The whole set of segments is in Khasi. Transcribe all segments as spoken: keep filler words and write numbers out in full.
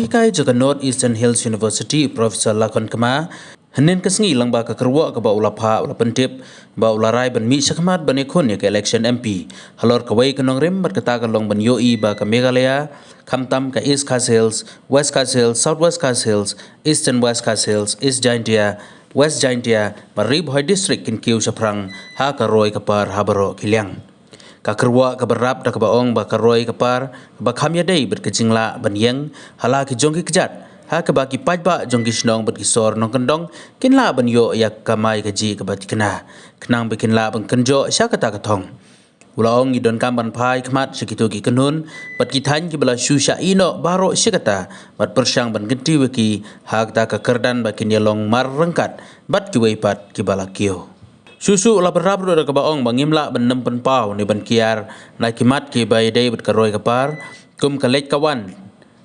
Kai jong ka North Eastern Hills University, Professor Lakhon Kma, hynnin ka sngi lyngba ka kyrwoh kaba u la phah, u la pyntip ba u la rai ban mih shakhmat ban ïakhun ïa ka election M P halor kawei ka nongrim, bad kata ka long ban ïohi ba ka Meghalaya, khamtam ka East Khasi Hills, West Khasi Hills, South West Khasi Hills, Eastern West Khasi Hills, East Jaintia, West Jaintia bad Ri Bhoi District kin kiew shaphrang ha ka roi ka par ha baroh ki liang. Ka kyrwoh kaba rap da kaba ong ba ka roi ka par kaba kham ïadei bad ka jinglah ban ïeng ha la ki jong ki kjat, ha kaba ki paidbah jong ki shnong bad ki sor nongkyndong kin lah ban ïoh ïa ka kamai kajih kaba thikna, khnang ba kin lah ban kynjoh sha kata ka thong. U la ong ngi donkam ban phai khmat sha kito ki kynhun bad ki thaiñ kiba la shu shah ïehnoh baroh shi katta, bad pyrshang ban kyntiew ïa ki ha kata ka kyrdan ba kin ïalong mar ryngkat bad kiwei pat kiba la kiew. Shuh shuh u la bynrap ruh da kaba ong ba ngim lah ban nym pynpaw ne ban kiar na ki mat kiba ïadei bad ka roi ka par, kum ka leit ka wan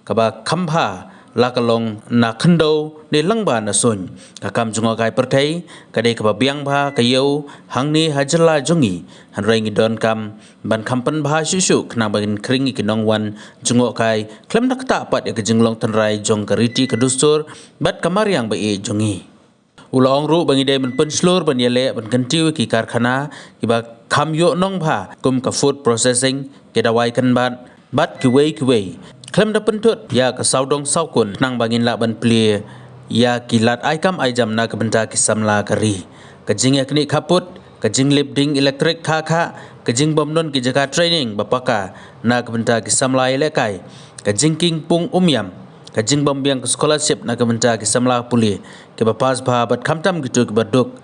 kaba kham bha la ka long na khyndew ne lyngba na suiñ. Ka kam jngohkai pyrthei ka dei kaba biang bha ka ïew hangne ha jylla jong ngi, hynrei ngi donkam ban kham pynbha shuh shuh khnang ba ngin khring ïa ki nongwan jngohkai, khlem da ktah pat ïa ka jinglong tynrai jong ka riti ka dustur bad ka mariang ba ïeit jong ngi. U la ong ruh ba ngi dei ban pynshlur ban ïaleh ban kyntiew ïa ki karkhana kiba kham ïoh nong bha, kum ka food processing, ki dawai kynbat bad kiwei kiwei, khlem da pynthut ïa ka sawdong sawkun, khnang ba ngin lah ban plie ïa ki lad ai kam ai jam na ka bynta ki samla ka ri. Ka jingïaknieh khappud, ka jinglip ding elektrik khah khah, ka jingbym don ki jaka training ba paka na ka bynta ki samla ïalehkai, ka jingkieng pung um ïam, ka jingbym biang ka scholarship na ka bynta ki samla pule kiba pass bha bad khamtam kito kiba duk,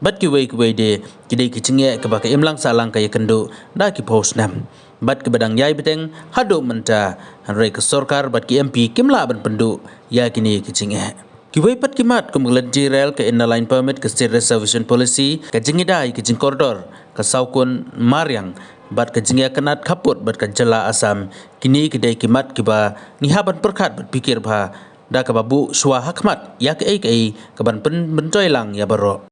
bad kiwei kiwei de, ki dei ki jingeh kiba ka imlang sahlang ka ïakynduh da ki phew snem bad kiba dang ïai bteng haduh mynta, hynrei ka sorkar bad ki M P kim lah ban pynduh ïa kine ki jingeh. Kiwei pat ki mat kum ka lynti rel, ka Inner Line Permit, ka State Reservation Policy, ka jingïada ïa ka jingkordor ka sawkun mariang bad ka jingïakynad khappud bad ka jylla Assam, kine ki dei ki mat kiba ngi hap ban pyrkhat bad pyrkhat bha da kaba buh shuwa ha khmat ïa kaei kaei kaban pynmyntoi lang ïa baroh.